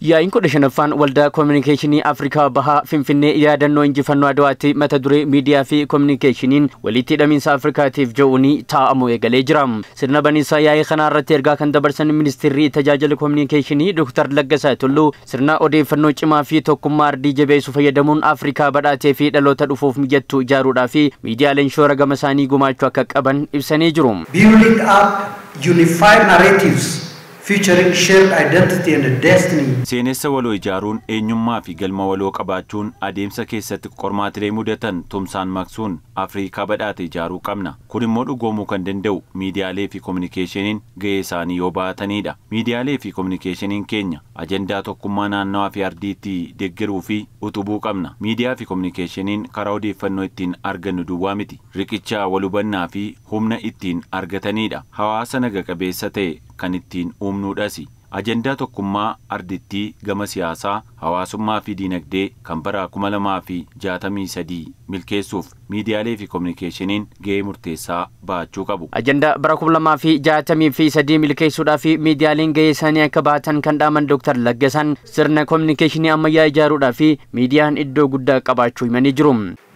Yaa'iin 15ffaan Waldaa Kominikeeshinii Afrikaa Bahaa Finfinnee yaadannoo injifannoo Adwaatti mata duree "Miidiyaa fi Kominikeeshiniin walitti hidhamiinsa Afrikaatiif" jedhuun taa'amu eegalee jira. Sirna baniinsaa yaa'ii kanaa irratti ergaa kan dabarsan Ministeerri Tajaajila Kominikeeshinii Dr. Laggasaa Tulluu, sirna odeeffannoo cimaa fi tokkummaa ardii jabeessu fayyadamuun Afrikaa badhaatee fi dhaloota dhufuuf mijattu ijaaruudhaa fi miidiyaaleen shoora gama isaanii gumaachuu akka qaban ibsanii jiru. Building up unified narratives featuring shared identity and destiny. Seenessa waloo ijaaruun, eenyummaa fi galma waloo qabaachuun, adeemsa keessatti qormaatilee mudatan tumsaan maqsuun Afrikaa badhaate ijaaruu qabna. Kun immoo dhugoomuu kan danda'u miidiyaalee fi kominikeeshiniin gahee isaanii yoo baatanidha. Miidiyaalee fi kominikeeshiniin keenya ajandaa tokkummaa naannawaa fi ardiitti deeggaruu fi utubuu qabna. Miidiyaa fi kominikeeshiniin karaa odeeffannoo ittiin argannu duwwaa miti. Riqicha wal hubannaa fi humna ittiin argatanidha. Hawaasa naga qabeessa ta'e kan ittiin uumnuudhas. Ajandaa tokkummaa ardittii gama siyaasaa, hawaasummaa fi diinagdee kan bara 2063 milkeessuuf miidiyaalee fi kominikeeshiniin gahee murteessaa bahachuu qabu. Ajandaa bara 2063 milkeessuudhaaf miidiyaaleen gahee isaanii akka bahatan kan dhaaman Dr. Laggasaan, sirna kominikeeshinii ammayyaa ijaaruudhaaf miidiyaan iddoo guddaa qabaachuu himanii jiru.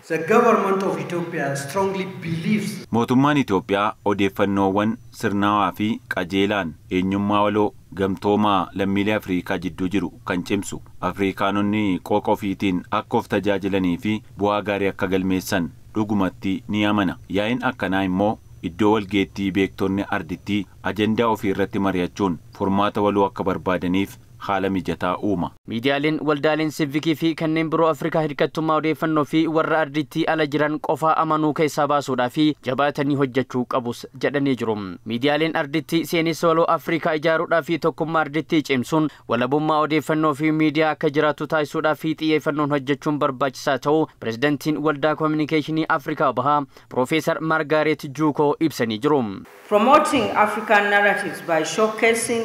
The government of Ethiopia strongly believes Mootummaan Itoophiyaa odeeffannoowwan sirnaawaa fi qajeelaan eenyummaa waloo gamtoomaa lammiilee Afriikaa jidduu jiru kan cimsu, Afriikaanonni qooqa ofiitiin akka of tajaajilanii fi bu'aa gaarii akka galmeessan dhugumatti ni amana. Yaa'iin akkanaa immoo iddoo walgeettii beektonni ardittii ajandaa ofii irratti mari'achuun furmaata waloo akka barbaadaniif haala mijataa uuma. Miidiyaaleen, waldaaleen siivikii fi kanneen biroo Afrikaa hirkattummaa odeeffannoo fi warra ardittii ala jiran qofa amanuu keessaa baasuudhaa fi jabaatanii hojjechuu qabus jedhanii jiru. Miidiyaaleen ardittii seenessa waloo Afrikaa ijaaruudhaa fi tokkummaa ardittii cimsuun walabummaa odeeffannoo fi miidiyaa akka jiraatu taasisuudhaa fi xiyyeeffannoon hojjechuun barbaachisaa ta'uu Pirezidantiin Waldaa Kominikeeshinii Afrikaa Bahaa Piroofeesar Maargaaret Juukoo ibsanii jiru. Promoting African narratives by showcasing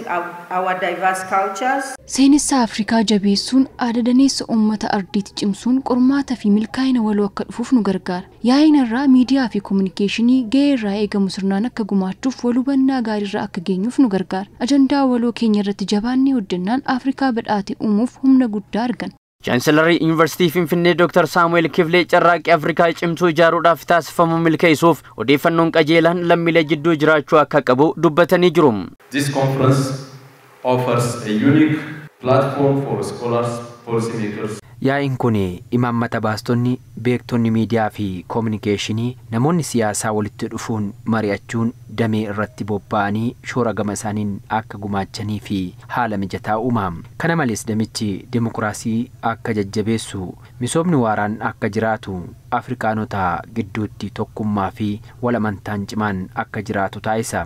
our diverse cultures. Seenessa Afrikaa jabeessuun, aadaa daneessa uummata ardiitti cimsuun qormaata fi milkaa'ina waloo akka dhufuuf nu gargaara. Yaa'iin irraa miidiyaa fi kominikeeshinii gahee irraa eegamu sirnaan akka gumaachuuf, wal hubannaa gaariirraa akka geenyuuf nu gargaara. Ajandaa waloo keenya irratti jabaannee hojjennaan Afrikaa badhaate uumuuf humna guddaa arganna. Chaansilarii Yuunivarsiitii Finfinnee Dr. Saamu'eel Kifilee carraaqqii Afrikaa cimsuu ijaaruudhaaf taasifamu milkeessuuf odeeffannoon qajeelaan lammiilee jidduu jiraachuu akka qabu dubbatanii jiru. This conference offers a unique platform for scholars, policymakers, Yaa'iin kun imaammata baastonni, beektonni miidiyaa fi koominikeeshinii, namoonni siyaasaa walitti dhufuun mari'achuun damee irratti bobba'anii shoora gama isaaniin akka gumaachanii fi haala mijataa uuma. Kana malees damichi dimokiraasii akka jajjabeessu, misoomni waaraan akka jiraatu, Afrikaanota gidduutti tokkummaa fi wal amantaan cimaan akka jiraatu taasisa.